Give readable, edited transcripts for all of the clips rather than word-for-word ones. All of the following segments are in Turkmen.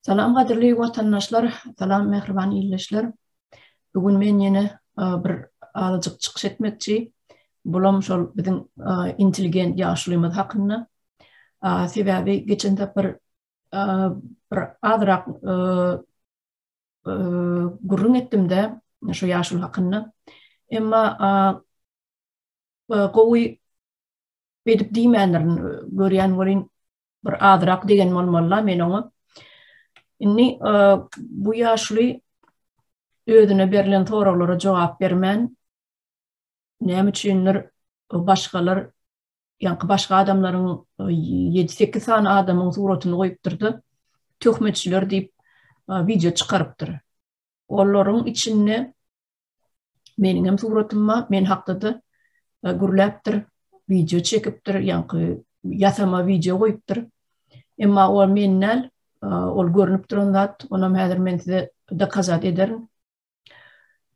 Salam gadyrly watandaşlar, salam mähriban ildeşler. Bu gün men ýene bir azajyk çykyş etmekçi. Bulam şol biziň intelligent ýaşulymyz hakynda. Sebäbi geçen sapar bir azrak gürrüň etdim-de şu ýaşuly hakynda. Emma gowy edip diýmändirin, görýän welin bir azrak degen bolmaly-la men oňa. Indi bu ýaşuly özüne berlen soraglara jogap bermän, näme üçindir başgalar, ýaňky başga adamlaryň ýedi-sekiz sany adamyň suratyny goýupdyr-da, töhmetçiler diýip wideo çykarypdyr. Olaryň içinde Meniňem suratym bar, men hakda-da gürläpdir, wideo çekipdir, ýaňky ýasama wideo goýupdyr. Emma ol men däl, ol görnüp duran zat, onam häzir men size dokazat ederin.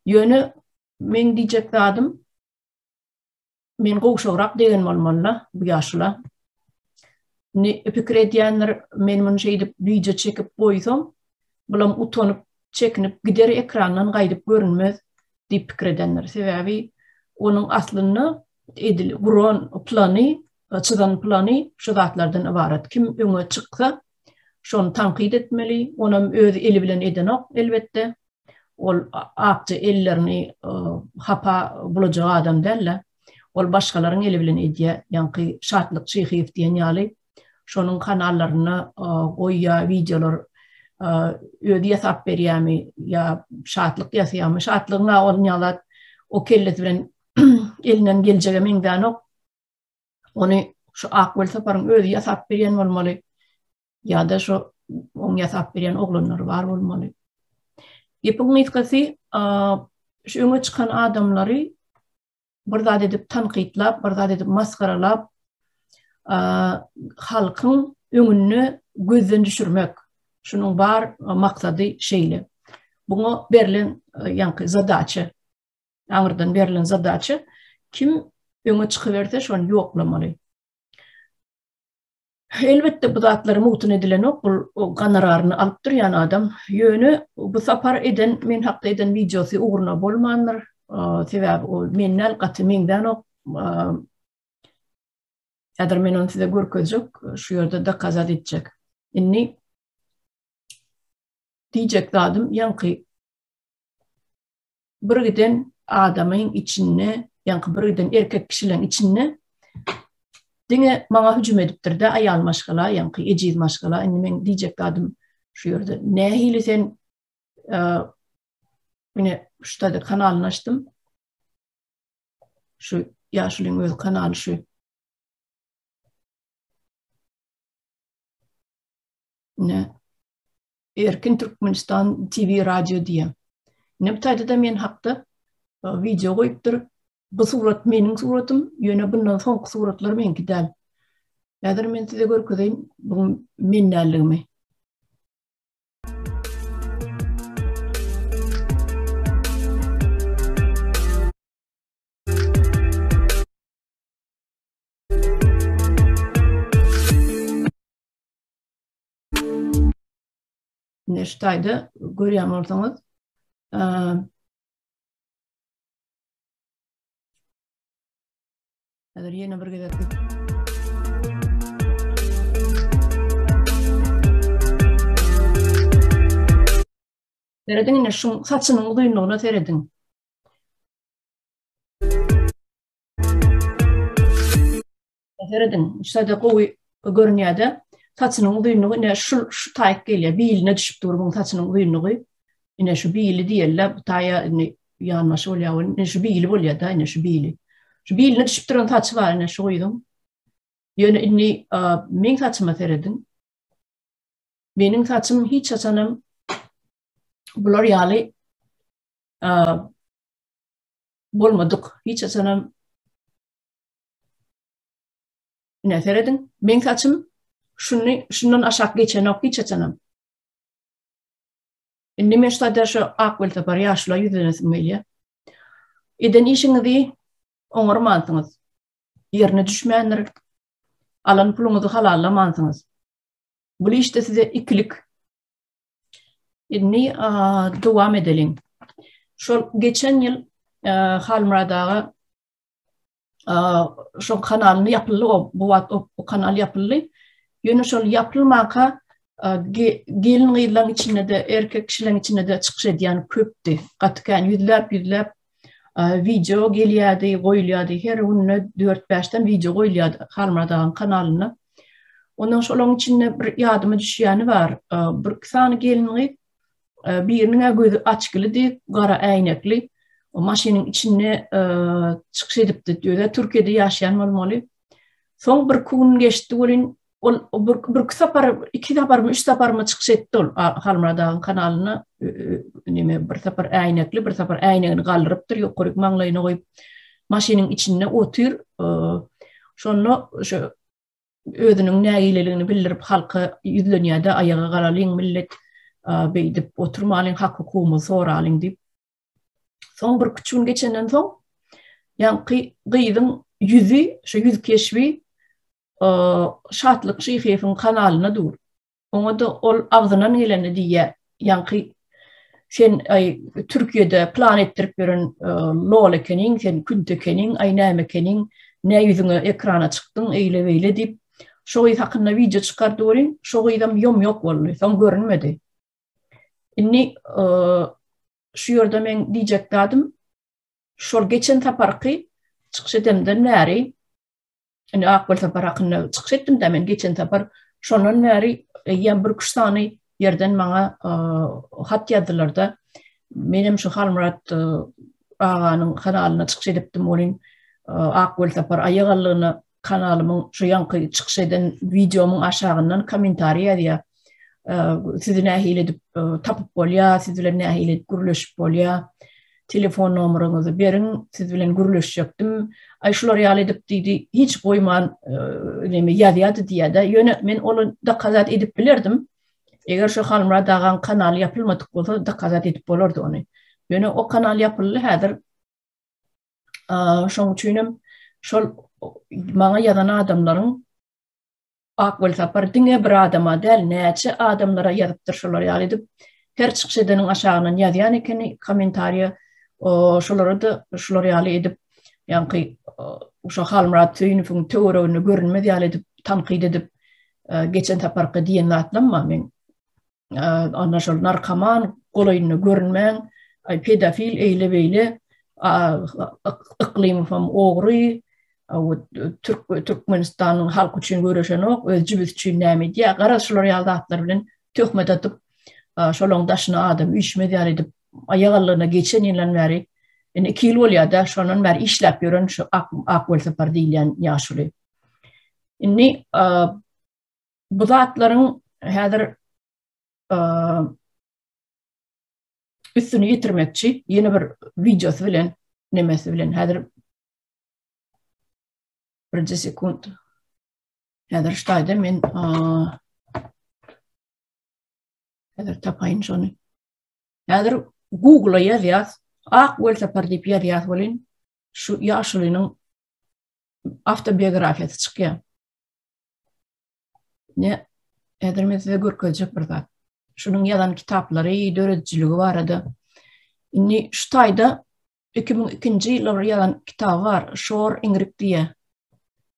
Ýöne meň diýjek zadym, men gowşagrak degen bolmaly-la bu ýaşula. Indi pikir edýändir, men muny şeýdip wideo çekip goýsam, bulam utanyp, çekinip gider ekrandan gaýdyp görünmez diýip pikir edendir. Sebäbi onuň aslynda edil guran plany, çyzan plany şu zatlardan ybarat. Kim öňe çyksa, şony tankyt etmeli, onam öz eli bilen edenok elbetde. Ol akja ellerini hapa bulajak adam däl-de. Ol başgalaryň eli bilen edýär. Ýaňky Şatlyk Şyhyýew diýen ýaly şonuň kanallarynda goýýar wideolar özi ýasap berýärmi ýa Şatlyk ýasaýarmy? Şatlygyň-a ol ýaly o kellesi bilen elinden geljege meňzänok. Ony şu Ak Welsaparyň özi ýasap berýän bolmaly. Ýa-da şo oň ýasap berýän oglanlary bar bolmaly. Gepiň gysgasy, şu öňe çykan adamlary bir zat edip tankytlap, bir zat edip masgaralap, halkyň öňünde gözden düşürmek. Şunuň bar maksady şeýle. Buňa berlen ýaňky zadaça, aňyrdan berlen zadaça kim öňe çykyberse şony ýoklamaly. Elbetde bu zatlar mugtuna edilenok, bul gonoraryny alyp durýan adam. Ýöne bu sapar eden, men hakda eden wideosy ugruna bolmandyr. Sebäbi ol men däl, gaty meňzänok. Häzir men ony size görkezjek, şu ýerde dokazat etjek. Indi diýjek zadym ýaňky bir giden adamyň içinde, ýaňky bir giden erkek kişileň içinde diňe maňa hüjüm edipdir-de aýal maşgala, ýaňky ejiz maşgala. Indi meň diýjek zadym şu ýerde. Nähili sen ine şu taýda kanalyny açdym. Şu ýaşulyň öz kanaly şu. Ine Erkin Türkmenistan TV radio diýen. Ine bu taýda-da men hakda e, wideo goýupdyr. Bu surat meniň suratym, ýöne bundan soňky suratlar meňki däl. Häzir men size görkezeýin bu men däldigimi. Ine şu taýda görýän bolsaňyz, Häzir ýene bir gezek Serediň ine şu saçynyň uzynlygyna serediň. Serediň, şeýle gowy görünýär-de. Saçynyň uzynlygy ine şu şu taýyk gelýär. Biline düşüp dur buň saçynyň uzynlygy. Ine şu bili diýerler, bu taýa indi ýanbaşy bolýar welin, ine şu bili bolýar-da, ine şu bili. Şu biline düşüp duran saçy bar ine şu gyzyň. Ýöne indi meň saçyma serediň. Meniň saçym hiç haçanam bular ýaly bolmadyk. Hiç haçanam Ine serediň, meň saçym şuny şundan aşak geçenok hiç haçanam. Indi men şu taýda şu ak welsapar ýaşula ýüzlenesim gelýär. Eden işiňizi oňarmansyňyz. Ýerine düşmändir. Alan puluňyzy halallamansyňyz. Bul işde size ikilik. Indi dowam edeliň. Şol geçen ýyl Halmyrat aga şol kanalyny ýapyldy o bu wagt o kanal ýapyldy. Ýöne şol ýapylmaka gelin gyzlaryň içinde-de erkek kişileriň içinde-de çykyş edýän köpdi. Gaty kän ýüzläp ýüzläp wideo gelýärdi, goýulýardy. Her günde 4-5-den wideo goýulýardy Halmyrat agaň kanalynda. Ondan şolaryň içinde bir ýadyma düşýäni bar. Bir iki sany gelin gyz biriniň gözi açgylidi, gara äýnekli. O maşynyň içinde çykyş edipdi. Özi Türkiýede ýaşaýan bolmaly. Soň bir gün geçdi welin ol bir, bir iki sapar, iki saparmy, üç saparmy çykyş etdi ol Halmyrat agaň kanalynda. Neme bir sapar äýnekli, bir sapar äýnegini galdyrypdyr, ýokaryk maňlaýyna goýup maşynyň içinde otyr. Şonda şu özüniň nägileligini bildirip halka ýüzlenýär-de, aýaga galalyň millet, beýdip oturmalyň, hak-hukugymyzy soralyň diýip. Soň bir küçük gün geçenden soň, ýaňky gyzyň ýüzi, şu ýüz keşbi Şatlyk Şyhyýewiň kanalynda dur. Oňa-da ol agzyndan geleni diýýär. Ýaňky sen aý Türkiýede plan etdirip ýören lol ekeniň, sen künt ekeniň, aý näme ekeniň, nä ýüzüňe ekrana çykdyň, eýle-beýle diýip, şo gyz hakynda wideo çykardy welin, şo gyzam ýom-ýok boldy, soň görünmedi. Indi şu ýerde meň diýjek zadym, şol geçen saparky çykyş edemden bäri Indi Akgül Sapar hakynda çykyş etdim-de men geçen sapar. Şondan bäri eýýäm bir üç sany ýerden maňa hat ýazdylar-da. Menem şu Halmyrat aganyň kanalyna çykyş edipdim welin, Akgül Sapar aýagallygyna kanalymyň şu ýaňky çykyş eden wideomyň aşagyndan kommentariý ýazýar. Sizi nähili edip tapyp bolýar, siz bilen nähili edip gürleşip bolýar? Telefon nomeryňyzy beriň, siz bilen gürleşjekdim. Aý şular ýaly edip diýdi, hiç goýman neme ýazýardy diýýär-de. Ýöne men ony dokazat edip bilerdim. Eger şu Halmyrat agaň kanaly ýapylmadyk bolsa, dokazat edip bolardy ony. Ýöne o kanal ýapyldy häzir. Şoň üçinem şol maňa ýazan adamlaryň Ak Welsapar diňe bir adama däl, näçe adamlara ýazypdyr şolar ýaly edip, her çykyş edeniň aşagyndan ýazýan ekeni kommentariýa, şolara-da şular ýaly edip, ýaňky şo Halmyrat Söýünowyň töwereginde görünmez ýaly edip tankyt edip, geçen saparky diýen zatlam bar meň. Onda şol narkoman golaýynda görünmäň, aý pedofil eýle-beýle, Yklymowam ogry, Türk Türkmenistanyň halky üçin göreşenok, öz jübüsi üçin näme edýär, garaz şular ýaly zatlar bilen töhmet atyp, şolaryň daşyna adam üýşmez ýaly edip, aýagallygyna geçen ýyldan bäri, indi 2 ýyl bolýar-da, şondan bäri işläp ýören şu Ak Ak Welsapar diýilýän ýaşuly. Indi bu zatlaryň häzir üstüni ýetirmekçi ýene bir wideosy bilen nemesi bilen häzir birinji sekund häzir şu taýda men häzir tapaýyn şony häzir Google-a ýazýas ak welsapar diýip ýazýas welin şu ýaşulynyň awtobiografiýasy çykýar Ne, häzir men size görkezjek bir zat. Şunuň ýazan kitaplary, döredijiligi barada. Indi şu taýda 2002-nji ýylda bir ýazan kitaby bar, Şor iňrik diýe.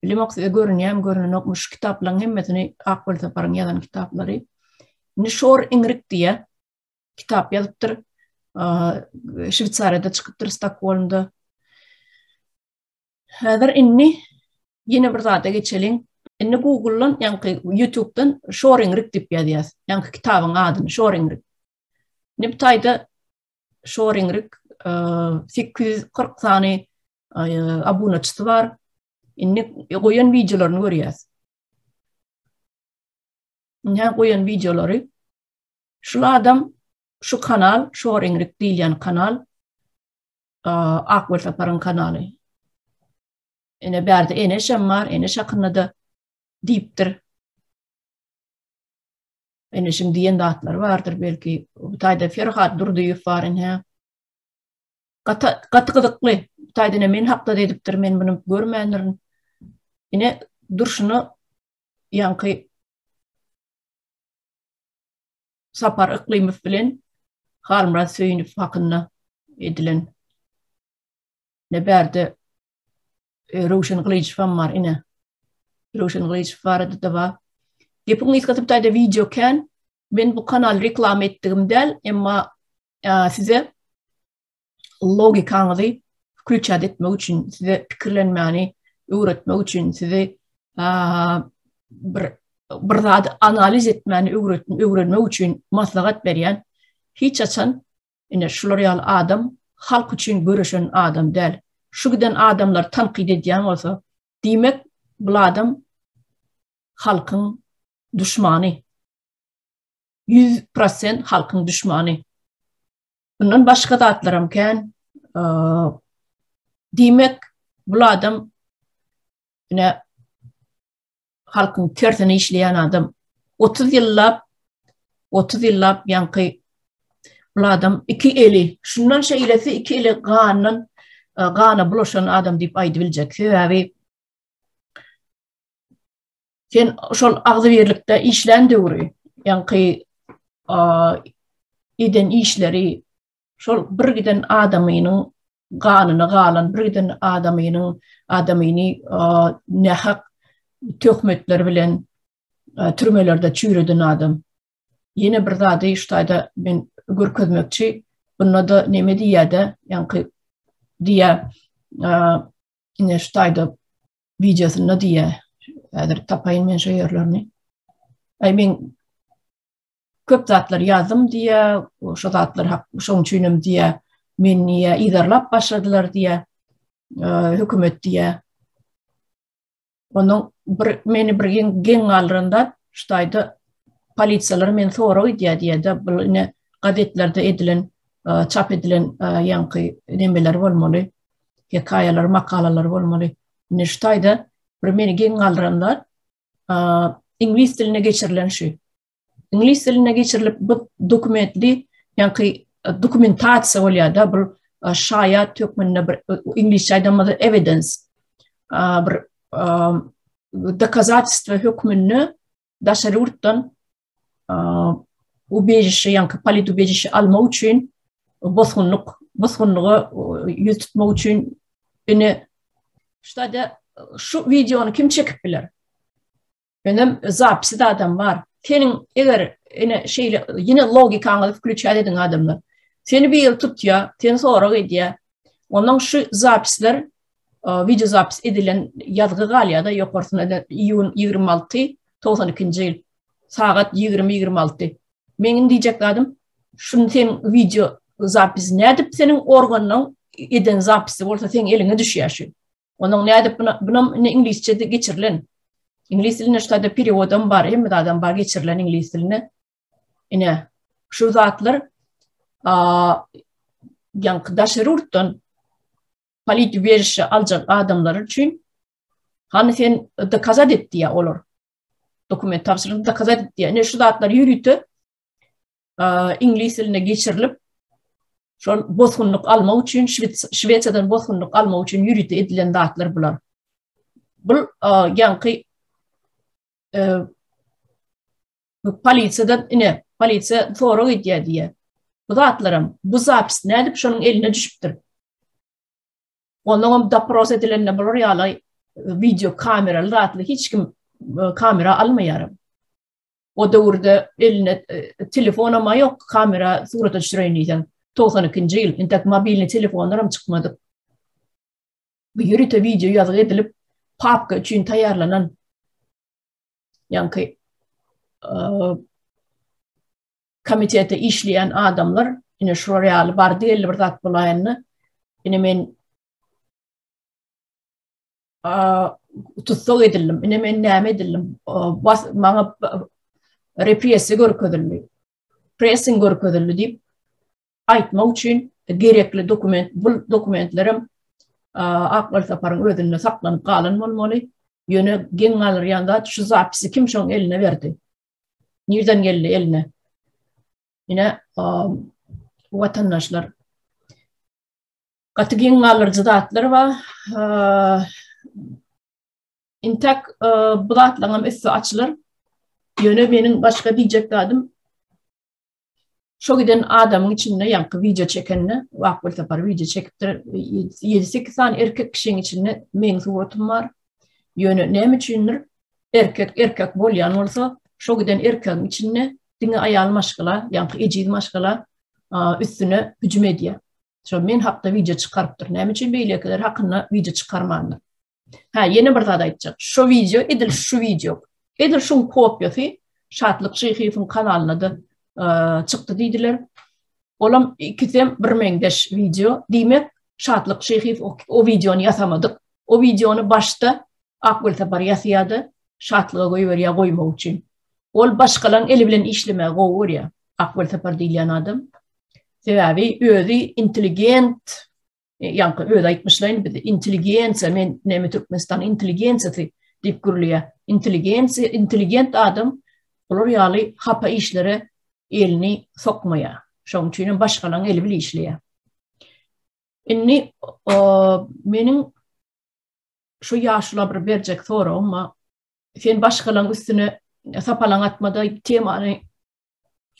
Bilemok size görünýärmi, görünenokmy şu kitaplaryň hemmesini Akgül Saparyň ýazan kitaplary. Indi Şor iňrik diýe kitap ýazypdyr. Şweýsariýada çykypdyr, Stokgolmda. Häzir indi ýene bir zada geçeliň. Indi Google-dan, ýaňky YouTube-dan Şoringrik diýip ýazýas. Ýaňky kitabyň adyny Şoringrik. Indi bu taýda Şoringrik 840 sany abunaçysy bar. Indi goýan wideolaryny görýäs. Indi goýan wideolary. Şul adam şu kanal Şoringrik diýilýän kanal Ak Welsaparyň kanaly. Ene bärde Eneşem bar, Eneş hakynda-da diýipdir. Eneşiň diýen zatlary bardyr belki. Bu taýda Ferhat Durdyýew bar ine. Gaty gaty gyzykly. Bu taýda ine men hakda edipdir, men muny görmändirin. Ine durşuna ýaňky. Sapar Yklymow bilen Halmyrat Söýünow hakynda edilen ne bärde e, Röwşen Gylyjow hem bar ine. Röwşen Gylyjow barada-da bar. Gepiň gysgasy bu taýda wideo kän. Men bu kanal reklama etdigim däl, emma e, size logikaňyzy wklýuçat etmek üçin, size pikirlenmäni öwretmek üçin, sizi bir bir zady analiz etmäni öwrenmek üçin maslahat berýän. Hiç haçan ine şular ýaly adam halk üçin göreşen adam däl. Şu giden adamlar tankyt edýän bolsa, diýmek bu adam halkyň duşmany. 100% halkyň duşmany. Bundan başga zatlaram kän. Diýmek, bu adam ine halkyň tersine işleýän adam. 30 ýyllap 30 ýyllap ýaňky bu adam iki eli, şundan şeýlesi iki eli gandan gana bulaşan adam diýip aýdyp biljek. Sebäbi Sen şol agzybirlikde işlän döwri, ýaňky eden işleri şol bir giden adamynyň ganyna galan bir giden adamynyň adamyny nähak töhmetler bilen türmelerde çüýreden adam. Ýene bir zady şu taýda men görkezmekçi. Bunda-da neme diýýär-de, ýaňky diýýär, ine şu taýda wideosynda diýýär. Häzir tapaýyn men şo ýerlerini. Aý men köp zatlar ýazdym diýýär, şo zatlar hak şoň üçinem diýýär, men diýýär yzarlap başladylar diýýär. Hökümet diýýär. Onuň bir meni bir geň galdyran zat şu taýda polisiýalar meni sorag edýär diýýär-de, bu ine gazetlerde edilen, çap edilen ýaňky nemeler bolmaly. hekaýalar, makalalar bolmaly. Indi şu taýda bir meni geň galdyran zat, iňlis diline geçirilen şu. Iňlis diline geçirilip bu dokumentli, ýaňky dokumentasiýa bolýar-da, bu şaýat hökmünde bir iňlisçe aýdanymyzda evidence, bir dokazatelstwo hökmünde daşary ýurtdan ubežişe, ýaňky politubežişe almak üçin bosgunlyk, bosgunlyga ýüz tutmak üçin ine şurada şu wideony kim çekip biler? Menem zapisi adam bar. Seniň eger ine şeýle ýene logikaňyzy wklýuçat ediň adamlar. Seni bir ýer tutýar, seni sorag edýär. Ondan şu zapisler wideo zapis edilen ýazgy galýar-da ýokarsynda iýun 26 92-nji ýyl sagat 20-26. Meniň diýjek zadym, şuny sen wideo zapis nädip seniň organyň eden zapisi bolsa seň eliňe düşýär şu. Onuň nädip buna bunam indi iňlisçe geçirilen. Iňlis dilinde şu taýda perevodam bar, hemme zadam bar geçirilen iňlis diline. Ine şu zatlar a ýaňky daşary ýurtdan politubejişe aljak adamlar üçin hany sen dokazat et diýýär olar. Dokument tabşyryp dokazat et diýýär. Ine şu zatlar ýörite iňlis diline geçirilip şol bosgunlyk almak üçin Şwesiýadan bosgunlyk almak üçin ýörite edilen zatlar bular. Bu ýaňky polisiýadan ine polisiýa sorag edýär diýýär. Bu zatlaram bu zapis nädip şonuň eline düşüpdir? Ondan dopros edilende bular ýaly video kameraly zatly hiç kim kamera almaýar. O döwürde eline telefonam ýok, kamera surata düşüreýin diýseň. 92-nji ýyl, entek mobilny telefonlar hem çykmadyk. Bu ýörite video ýazgy edilip, papka üçin taýýarlanan ýaňky komitete işleýän adamlar ine şular ýaly bardy geldi bir zat bolaýanda ine men tussag edildim ine men näme edildim maňa repressiýa görkezildi pressing görkezildi diýip aýtmak üçin gerekli dokument bu dokumentlerem Akbar Saparyň özünde saklanyp galan bolmaly. Ýöne geň galdyrýan zat şu zapisi kim şoň eline berdi? Nirden geldi eline? Ine watandaşlar gaty geň galdyryjy zatlar bar. Intek bu zatlaryň hem üsti açylar. Ýöne meniň başga diýjek zadym. Şo giden adamyň içinde ýaňky wideo çekende, Akgül Sapar wideo çekipdir. 7-8 sany erkek kişiň içinde meň suratym bar. Ýöne näme üçindir erkek erkek bolýan bolsa, şo giden erkegiň içinde diňe aýal maşgala, ýaňky ejiz maşgala üstüne hüjüm edýär. Şo men hakda wideo çykarypdyr. Näme üçin beýlekiler hakynda wideo çykarmandyr? Hä, ýene bir zat aýtjak. Şo wideo edil şu wideo. Edil şuň kopiýasy Şatlyk Şyhyýewiň kanalynda-da çykdy diýdiler. Olam ikisem bir meňzeş wideo. Diýmek, Şatlyk Şyhyýew o wideony ýasamadyk. O wideony başda Akgül Sapar ýasaýardy, Şatlyga goýberýär goýmak üçin. Ol başgalaň eli bilen işlemegi gowy görýär. Akgül Sapar diýilýän adam. Sebäbi özi intelligent, ýaňky özi aýtmyşlaýyn biz intelligensiýa, men näme Türkmenistanyň intelligensiýasy diýip gürleýär. Intelligensiýa, intelligent adam olar ýaly hapa işlere elini sokmaýar. Şonuň üçin hem başgalaň eli bilen işleýär. Indi meniň şu ýaşula bir berjek soragym bar. Sen başgalaň üstüne sapalaň atmada temany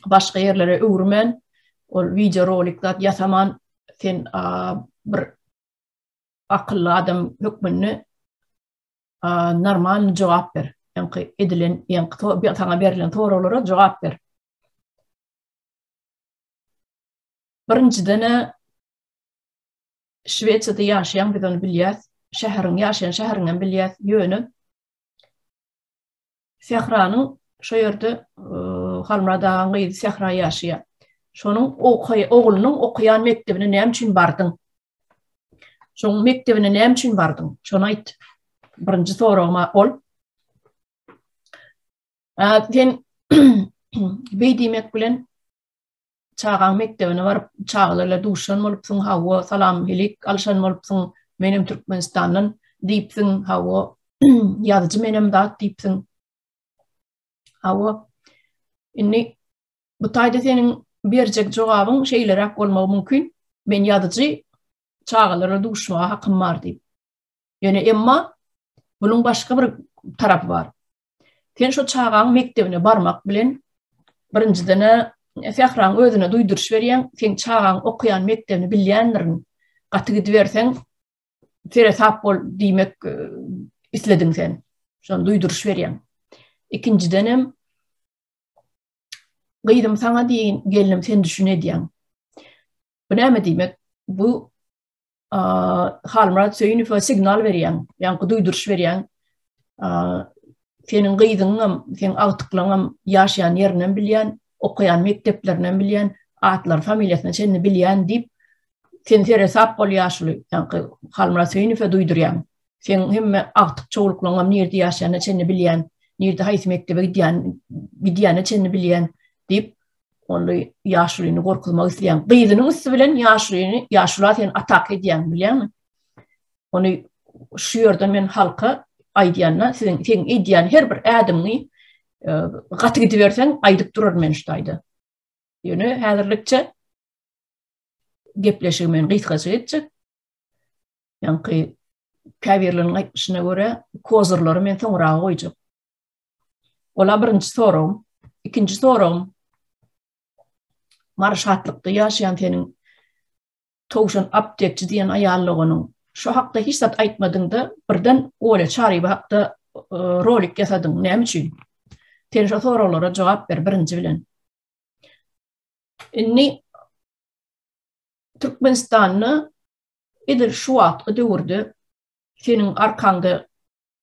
başga ýerlere öwürmän, ol wideo rolik zat ýasaman, sen bir akylly adam hökmünde normalny jogap ber. Ýaňky edilen, ýaňky saňa berlen soraglara jogap ber. Birinjiden Şwesiýada ýaşaýaň biz ony bilýäs. Şäheriň ýaşaýan şäheriňem bilýäs. Ýöne Sähranyň şo ýerde Halmyrat agaň gyzy Sähra ýaşaýar. Şonuň okaý oglunyň okaýan mekdebine näme üçin bardyň? Şonuň mekdebine näme üçin bardyň? Şony aýt. Birinji soragym ol. Sen beý diýmek bilen çagaň mekdebine baryp, çagalar bilen duşan bolupsyň, hawa, salam-helik alşan bolupsyň, menem Türkmenistandan diýipsiň, hawa, ýazyjy menem zat diýipsiň. Hawa. Indi bu taýda seniň berjek jogabyň şeýleräk bolmagy mümkin. Men ýazyjy, çagalara duşmaga hakym bar diýip. Ýöne emma bunuň başga bir tarapy bar. Sen şo çagaň mekdebine barmak bilen birinjiden-ä Sähraň özüne duýduryş berýäň, seň çagaň okaýan mekdebini bilýändirin, gaty gidiberseň seresap bol diýmek e, islediň sen. Şony duýduryş berýäň. Ikinjidenem gyzym saňa diýin, gelnim sen düşün edýäň. Bu näme diýmek? Bu Halmyrat Söýünowa signal berýäň, ýaňky duýduryş berýäň. Seniň gyzyňam, seň agtyklaňam ýaşaýan ýerinem bilýän, okaýan mekdeplerinem bilýän, atlary, familiýasyna çenli bilýän diýip, sen seresap bol ýaşuly, ýaňky Halmyrat Söýünowa duýdurýaň. Seň hemme agtyk çowluklaňam nirde ýaşaýanyna çenli bilýän, nirde haýsy mekdebe gidýän, gidýänine çenli bilýän diýip, Ony ýaşulyny gorkuzmak isleýän. Gyzynyň üsti bilen ýaşulyny, ýaşula sen ataka edýäň, bilýäňmi? Ony şu ýerden men halka aýdýanda, siziň seň edýän her bir ädimiňi e, gaty gidiberseň aýdyp duraryn men şu taýda. Ýöne häzirlikçe gepleşigi men gysgaça etjek. Ýaňky käbirleriniň aýtmyşyna görä, kozyrlary men soňraga goýjak. Ola birinji soragym. Ikinji soragym. Mary Şatlykda ýaşaýan seniň Towşan aptekçi diýen aýal doganyň. Şo hakda hiç zat aýtmadyňda, birden Olya Çaryýewa hakda e, rolik ýasadyň. Näme üçin? Sen şo soraglara jogap ber birinji bilen. Indi Türkmenistanda edil şu wagtky döwürde seniň arkaňda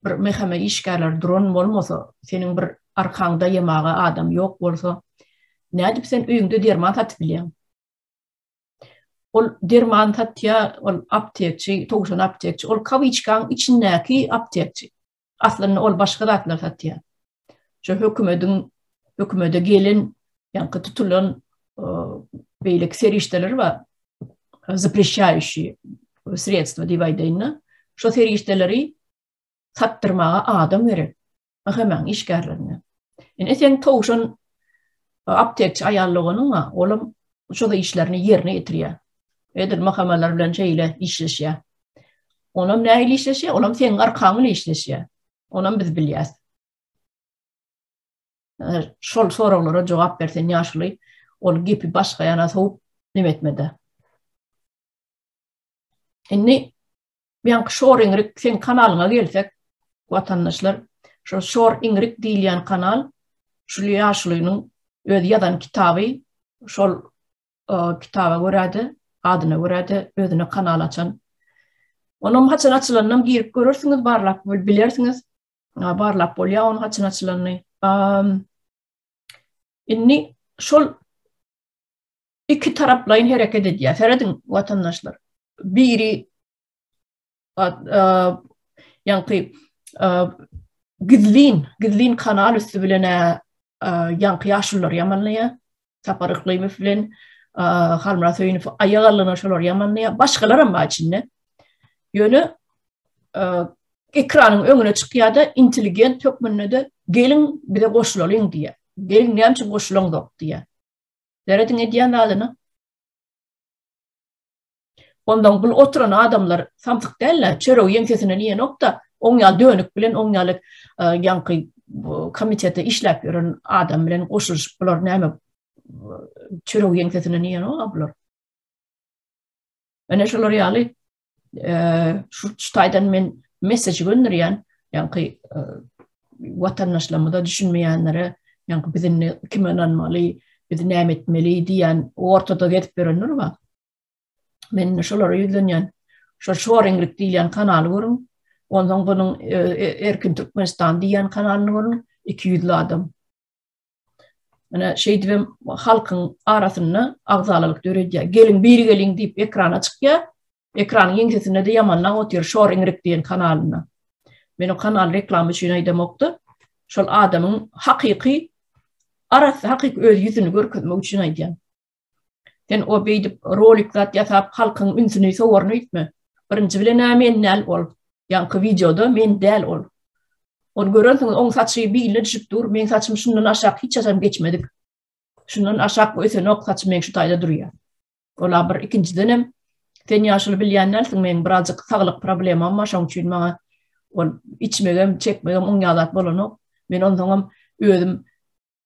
bir MHM işgärleri duran bolmasa, seniň bir arkaňda ýemaga adam ýok bolsa, nädip sen öýüňde derman satyp bilýäň? Ol derman satýar, ol aptekçi, towşan aptekçi, ol kawiçkaň içindäki aptekçi. Aslynda ol başga zatlar satýar. Şu hökümediň hökümede gelen, ýaňky tutulan beýleki serişdeler bar. Zapreşaýuşi sredstva diýip aýdaýyn-da. Şo serişdeleri satdyrmaga adam gerek. MHM-iň işgärlerine. Ine sen towşan aptekçi aýal doganyň bar, olam şo işlerini ýerine ýetirýär. Edil MHM-ler bilen şeýle işleşýär. Onam nähili işleşýär? Olam seň arkaň bilen işleşýär. Onam biz bilýäs. Şol soraglara jogap bersen ýaşuly. Ol gepi başga ýana sowup neme etmede. Indi ýaňky şor iňrik seň kanalyňa gelsek, watandaşlar, şo şor iňrik diýilýän kanal şul ýaşulynyň öz ýazan kitaby, şol kitaba görä-de, adyna görä-de özüne kanal açan. Onam haçan açylanynam girip görersiňiz, barlap bilersiňiz. Barlap bolýar onuň haçan açylanyny. Indi şol iki taraplaýyn hereket edýär. Serediň watandaşlar. Biri ýaňky gizlin, gizlin kanal üsti bilen ýaňky ýaşululary ýamanlaýar. Sapar Yklymow bilen Halmyrat Söýünow aýak aldyna şolary ýamanlaýar. Başgalaram bar içinde. Ýöne ekranyň öňüne çykýar-da intelligent hökmünde-de geliň bize goşulalyň diýýär. Geliň näme üçin goşulaňzok diýýär. Serediň edýän zadyna. Ondan bul oturan adamlar samsyk däl-de, çöregi ýeňsesinden iýenok-da, oň ýaly dönük bilen, oň ýaly ýaňky komitete işläp ýören adam bilen goşulyşyp bular näme çöregi ýeňsesinden iýenok-a bular. Ene şolar ýaly şu taýdan men mesaj gönderýän, ýaňky watandaşlarymyza düşünmeýänlere, ýaňky biz indi kime ynanmaly, biz näme etmeli diýen ortada gezip ýörenler bar. Men şolara ýüzlenýän. Şo Şoringlik diýilýän kanaly görüň. Onsoň bunuň e, e, Erkin Türkmenistan diýýän kanalyny görüň. 200 adam. Mine şeýdibem halkyň arasynda agzalalyk döredýär. Geliň biri geliň diýip ekrana çykýar. Ekranyň ýeňsesinde-de ýamanlap otyr Şoringlik diýen kanalynda. Men o kanal reklama üçin aýdamokda. Şol adamyň hakyky arassa hakyky öz ýüzüni görkezmek üçin aýdýan. Sen o beýdip rolik zat ýasap halkyň ünsüni sowaryny öýtme. Birinji bilen-ä men däl ol. Ýaňky wideoda men däl ol. Ony görensiňiz oň saçy biline düşüp dur. Meň saçym şundan aşak hiç haçan geçmedik. Şundan aşak ösenok saçym meň şu taýda durýar. Ola bir ikinjidenem sen ýaşuly bilýän dälsiň meň birazjyk saglyk problemam bar şoň üçin maňa ol içmegem çekmegem oň ýaly zat bolanok. Men onsoňam özüm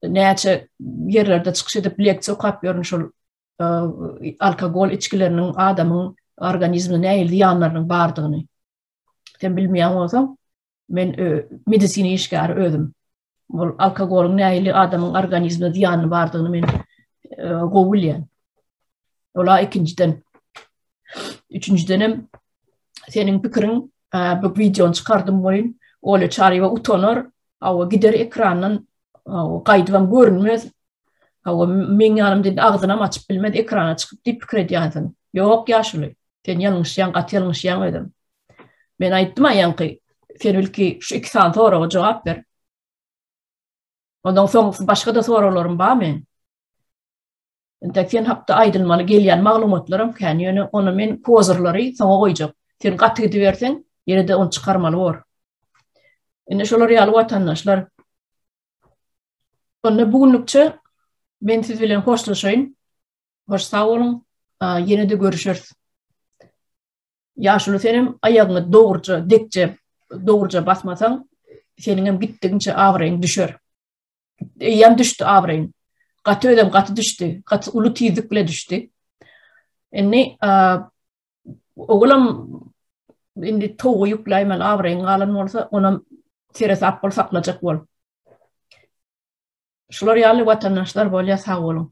näçe ýerlerde çykyş edip leksiýa okap ýörün şol e, alkogol içgileriniň adamyň organizmine nähili zyýanlarynyň bardygyny. Sen bilmeýän bolsaň, men e, medisina işgäri özüm. Ol alkogolyň nähili adamyň organizmine zyýany bardygyny men e, gowy bilýän. Ola ikinjiden. Üçünjidenem seniň pikiriň bu wideony çykardym goýun. Ola Çaryýewa utanar, awa gider ekrandan gaýdybam görünmez. Hawa, meň ýanymda indi agzynam açyp bilmez, ekrana çykyp diýip pikir edýänsiň. Ýok, ýaşuly, sen ýalňyşýaň, gaty ýalňyşýaň özem. Men aýtdym-a ýaňky, sen ilki şu iki sany soraga jogap ber. Ondan soň başga-da soraglarym bar meň. Entek sen hakda aýdylmaly gelýän maglumatlaram kän, ýöne ony men kozyrlary soňa goýjak. Sen gaty gidiberseň, ýene-de ony çykarmaly bor. Indi şolar ýaly watandaşlar. Onda bu günlükçe men siz bilen hoşlaşaýyn. Hoş sag boluň. Ýene-de görüşeris. Ýaşuly senem aýagyňy dogruja, dekje, dogruja basmasaň, seniňem gitdigiňçe abraýyň düşer. Eýýäm düşdi abraýyň. Gaty özem gaty düşdi. Gaty uly tizlik bile düşdi. Indi ogulam indi towugy ýükläýmeli abraýyň galan bolsa, onam seresap bol saklajak bol. Şular ýaly watandaşlar bolýar sag boluň.